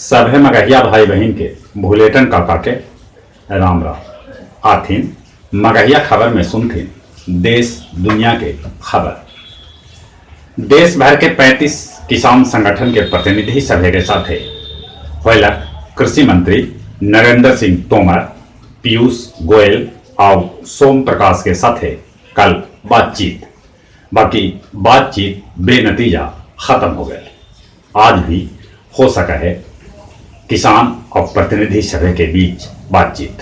सभे मगहिया भाई बहिन के भुलेटन काका के राम राम। आथिन मगहिया खबर में सुनथिन देश दुनिया के खबर। देश भर के 35 किसान संगठन के प्रतिनिधि सभे के साथे होयलक कृषि मंत्री नरेंद्र सिंह तोमर, पीयूष गोयल आउ सोम प्रकाश के साथे कल बातचीत, बाकी बातचीत बेनतीजा खत्म हो गए। आज भी हो सका है किसान और प्रतिनिधि सभा के बीच बातचीत।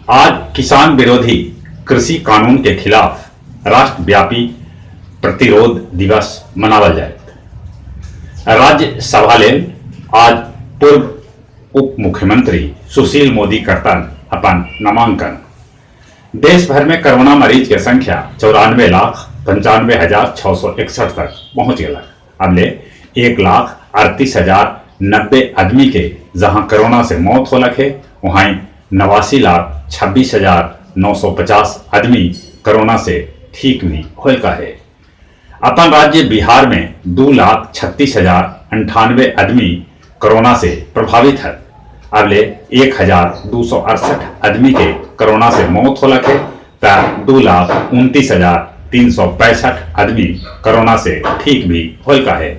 आज किसान विरोधी कृषि कानून के खिलाफ राष्ट्रव्यापी प्रतिरोध दिवस मनावल जाए। राज्यसभा लेल आज पूर्व उप मुख्यमंत्री सुशील मोदी करतन अपन नामांकन। देश भर में कोरोना मरीज के संख्या 94,95,661 तक पहुंच गया। अब ले 1,38,090 आदमी के जहां कोरोना से मौत होलक है, वहां 89,26,950 आदमी कोरोना से ठीक भी होल का है। अपन राज्य बिहार में 2,36,098 आदमी कोरोना से प्रभावित है। अब ले 1,268 आदमी के कोरोना से मौत होलक है त 2,29,365 आदमी कोरोना से ठीक भी होल का है।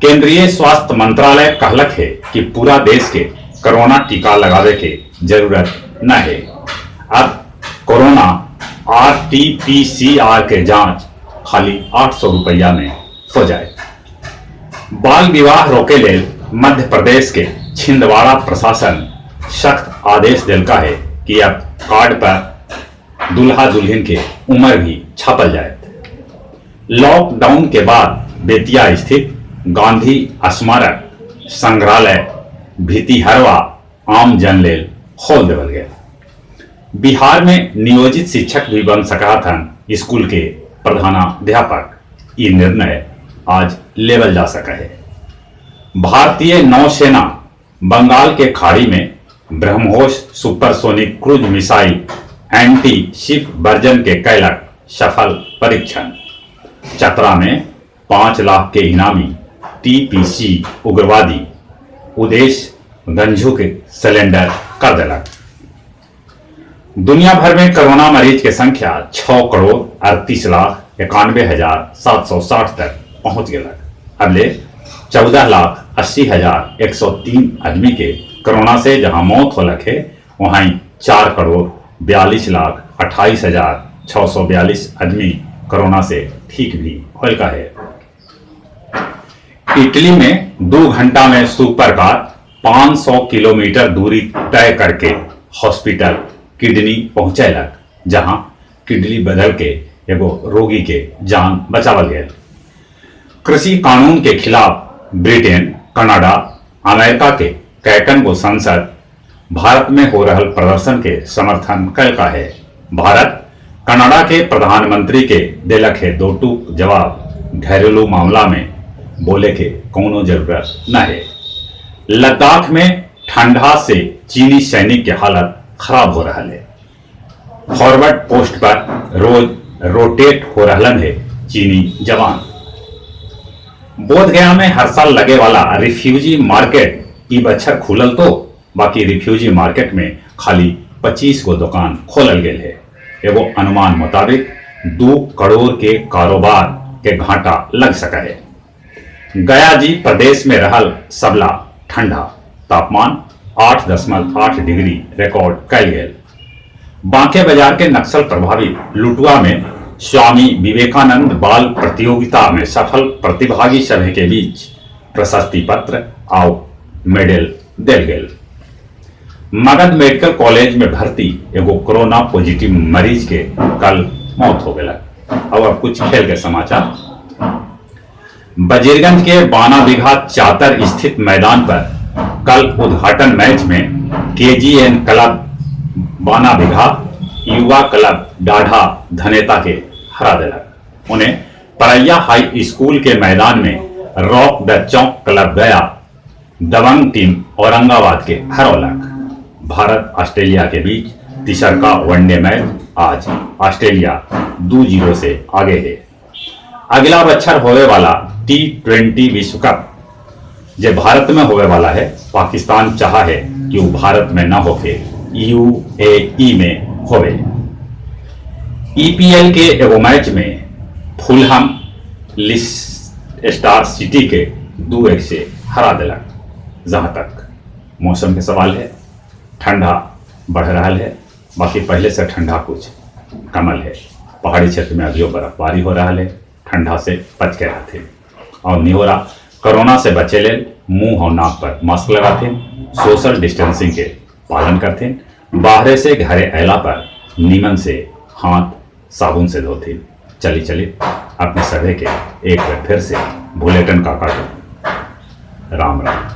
केंद्रीय स्वास्थ्य मंत्रालय कहलक है कि पूरा देश के कोरोना टीका लगावे के जरूरत न है। अब कोरोना आरटीपीसीआर के जांच खाली 800 रुपया में हो जाए। बाल विवाह रोके लेल मध्य प्रदेश के छिंदवाड़ा प्रशासन सख्त आदेश दिलका है कि अब कार्ड पर दुल्हा दुल्हन के उम्र भी छापल जाए। लॉकडाउन के बाद बेतिया स्थित गांधी स्मारक संग्रहालय भितिहरवा आम जन लेल खोल देवल गया। बिहार में नियोजित शिक्षक भी बन सका थन स्कूल के प्रधानाध्यापक, ई निर्णय आज लेवल जा सका है। भारतीय नौसेना बंगाल के खाड़ी में BrahMos supersonic cruise missile anti ship version के कैलक सफल परीक्षण। चतरा में 5 लाख के इनामी टीपीसी उग्रवादी उदेश गंझू के सिलेंडर कर दिलक। दुनिया भर में कोरोना मरीज के संख्या 6,38,91,760 तक पहुंच गया। अब ले 14,80,103 आदमी के कोरोना से जहां मौत होलक है, वहां 4,42,28,642 आदमी कोरोना से ठीक भी होल का है। इटली में 2 घंटा में सुपर कार 500 किलोमीटर दूरी तय करके हॉस्पिटल किडनी पहुंचैलक, जहां किडनी बदल के एगो रोगी के जान बचावल गया। कृषि कानून के खिलाफ ब्रिटेन, कनाडा, अमेरिका के कैकन गो संसद भारत में हो रहल प्रदर्शन के समर्थन कल का है। भारत कनाडा के प्रधानमंत्री के दिलक है दो टूक जवाब, घरेलू मामला में बोले के कोनो जरूरत न है। लद्दाख में ठंडा से चीनी सैनिक के हालत खराब हो रहा है। फॉरवर्ड पोस्ट पर रोज रोटेट हो रहलन है चीनी जवान। बोधगया में हर साल लगे वाला रिफ्यूजी मार्केट ई बच्छर खुलल तो बाकी रिफ्यूजी मार्केट में खाली 25 गो दुकान खोलल गेल है। एगो अनुमान मुताबिक 2 करोड़ के कारोबार के घाटा लग सका है। गया जी प्रदेश में रहल सबला ठंडा तापमान 8.8 डिग्री रिकॉर्ड कयल गेल। बांके बाजार के नक्सल प्रभावित लुटुआ में स्वामी विवेकानंद बाल प्रतियोगिता में सफल प्रतिभागी सभा के बीच प्रशस्ति पत्र आउ मेडल देल गेल। मगध मेडिकल कॉलेज में भर्ती एगो कोरोना पॉजिटिव मरीज के कल मौत हो गया। और अब कुछ खेल के समाचार। वजीरगंज के बाना बिघा चातर स्थित मैदान पर कल उद्घाटन मैच में केजीएन क्लब बाना बिघा युवा क्लब डाढ़ा धनेता के हरा दिलक। उन्हें परैया हाई स्कूल के मैदान में rock the Chowk club Gaya Dabang team Aurangabad के हरौलक। भारत ऑस्ट्रेलिया के बीच तीसरका वनडे मैच आज, ऑस्ट्रेलिया 2-0 से आगे है। अगला बच्छर होने वाला टी20 विश्व कप जे भारत में होवे वाला है, पाकिस्तान चाहा है कि ऊ भारत में न होके यूएई में होवे। ईपीएल के एगो मैच में फुलहम लिस्टर सिटी के 2-1 से हरा देलक। जहां तक मौसम के सवाल है, ठंडा बढ़ रहा है, बाकी पहले से ठंडा कुछ कमल है। पहाड़ी क्षेत्र में अभियो बर्फबारी हो रहा है, ठंडा से बच के रहते। और निहोरा, कोरोना से बचे लेल मुंह और नाक पर मास्क लगाते, सोशल डिस्टेंसिंग के पालन करते, बाहरे से घरे अयला पर नीमन से हाथ साबुन से धोते। चली चली अपने सभे के एक बार फिर से भुलेटन काका के राम राम।